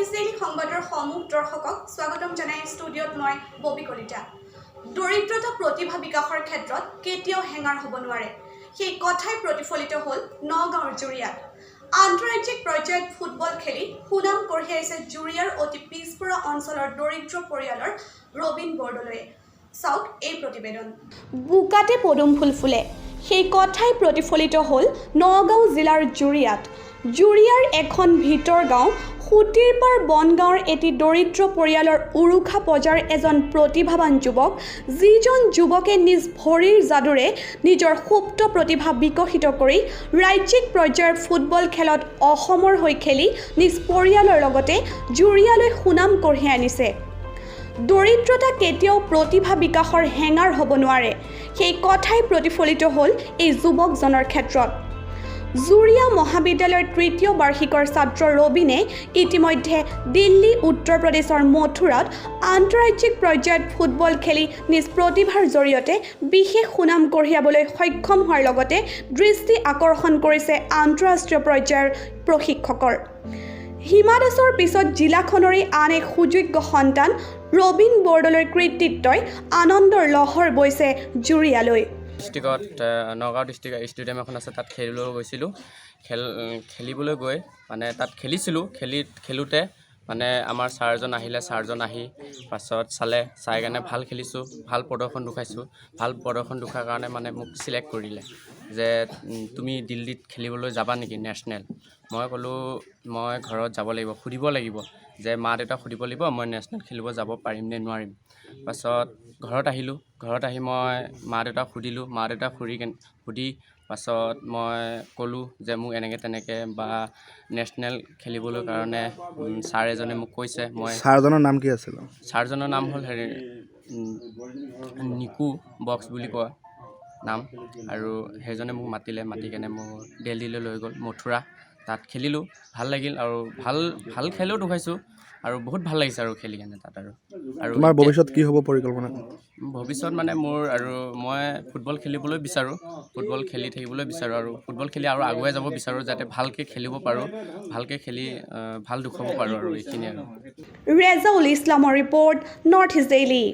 East daily সংবাদৰ সমূহ দৰ্শকক স্বাগতম জনাই ষ্টুডিঅ'ত মই ববী কলিতা। দৰিদ্ৰতা প্ৰতিভা বিকাশৰ ক্ষেত্ৰত কেতিয়াও হেঙাৰ হ'ব নোৱাৰে, সেই কথাই প্ৰতিফলিত হ'ল নগাঁৱৰ জুৰিয়াত। আন্তঃৰাজ্যিক পৰ্যায়ত ফুটবল খেলি সুনাম কঢ়িয়াইছে জুৰিয়াৰ অতি পিছপৰা অঞ্চলৰ দৰিদ্ৰ পৰিয়ালৰ ৰবীন বৰদলৈয়ে। চাওক এই প্ৰতিবেদন। বোকাতে পদুম ফুল ফুলে, সেই কথাই প্ৰতিফলিত হ'ল নগাঁও জিলাৰ জুৰিয়াত। জুৰিয়াৰ এখন ভিতৰ গাঁও সুতিৰপাৰ বনগাঁৱৰ এটি দৰিদ্ৰ পৰিয়ালৰ উৰুখা পজাৰ এজন প্ৰতিভাৱান যুৱক, যিজন যুৱকে নিজ ভৰিৰ যাদুৰে নিজৰ সুপ্ত প্ৰতিভা বিকশিত কৰি ৰাজ্যিক পৰ্যায়ৰ ফুটবল খেলত অসমৰ হৈ খেলি নিজ পৰিয়ালৰ লগতে জুৰিয়ালৈ সুনাম কঢ়িয়াই আনিছে। দৰিদ্ৰতা কেতিয়াও প্ৰতিভা বিকাশৰ হেঙাৰ হ'ব নোৱাৰে, সেই কথাই প্ৰতিফলিত হ'ল এই যুৱকজনৰ ক্ষেত্ৰত। জুৰিয়া মহাবিদ্যালয়ৰ তৃতীয় বাৰ্ষিকৰ ছাত্ৰ ৰবীনে ইতিমধ্যে দিল্লী, উত্তৰ প্ৰদেশৰ মথুৰাত আন্তঃৰাজ্যিক পৰ্যায়ত ফুটবল খেলি নিজ প্ৰতিভাৰ জৰিয়তে বিশেষ সুনাম কঢ়িয়াবলৈ সক্ষম হোৱাৰ লগতে দৃষ্টি আকৰ্ষণ কৰিছে আন্তঃৰাষ্ট্ৰীয় পৰ্যায়ৰ প্ৰশিক্ষকৰ। হিমা দাসৰ পিছত জিলাখনৰে আন এক সুযোগ্য সন্তান ৰবীন বৰদলৈৰ কৃতিত্বই আনন্দৰ লহৰ বৈছে জুৰিয়ালৈ। ডিষ্ট্ৰিক্টত, নগাঁও ডিষ্ট্ৰিক্ট ষ্টেডিয়াম এখন আছে, তাত খেলিবলৈ গৈছিলোঁ। খেল খেলিবলৈ গৈ মানে তাত খেলিছিলোঁ। খেলোঁতে মানে আমাৰ ছাৰজন আহিলে। ছাৰজন আহি পাছত চালে, চাই কেনে ভাল খেলিছোঁ, ভাল প্ৰদৰ্শন দেখুৱাইছোঁ। ভাল প্ৰদৰ্শন দেখুওৱাৰ কাৰণে মানে মোক চিলেক্ট কৰিলে যে তুমি দিল্লীত খেলিবলৈ যাবা নেকি নেশ্যনেল? মই ক'লোঁ, মই ঘৰত যাব লাগিব, সুধিব লাগিব যে মা দেউতাক সুধিব লাগিব, মই নেশ্যনেল খেলিব যাব পাৰিম নে নোৱাৰিম। পাছত ঘৰত আহিলোঁ। ঘৰত আহি মই মা দেউতাক সুধিলোঁ। মা দেউতাক সুধি পাছত মই ক'লোঁ যে মোক এনেকৈ তেনেকৈ বা নেশ্যনেল খেলিবলৈ কাৰণে ছাৰ এজনে মোক কৈছে, মই ছাৰজনৰ নাম কি আছিল? ছাৰজনৰ নাম হ'ল হেৰি নিকু বক্স বুলি কয় নাম। আৰু সেইজনে মোক মাতিলে, মাতি কেনে মোক দেলহিলৈ লৈ গ'ল, মথুৰা। তাত খেলিলোঁ, ভাল লাগিল আৰু ভাল ভাল খেলো দেখুৱাইছোঁ আৰু বহুত ভাল লাগিছে আৰু খেলি কেনে তাত আৰু আৰু তোমাৰ এতিয়া ভৱিষ্যত কি হ'ব পৰিকল্পনা? ভৱিষ্যত মানে মোৰ আৰু মই ফুটবল খেলিবলৈ বিচাৰোঁ, ফুটবল খেলি থাকিবলৈ বিচাৰোঁ আৰু ফুটবল খেলি আৰু আগুৱাই যাব বিচাৰোঁ, যাতে ভালকৈ খেলিব পাৰোঁ, ভালকৈ খেলি ভাল দেখুৱাব পাৰোঁ আৰু এইখিনিয়ে আৰু। ৰেজাউল ইছলামৰ ৰিপৰ্ট, নৰ্থ ইষ্ট ডেইলি।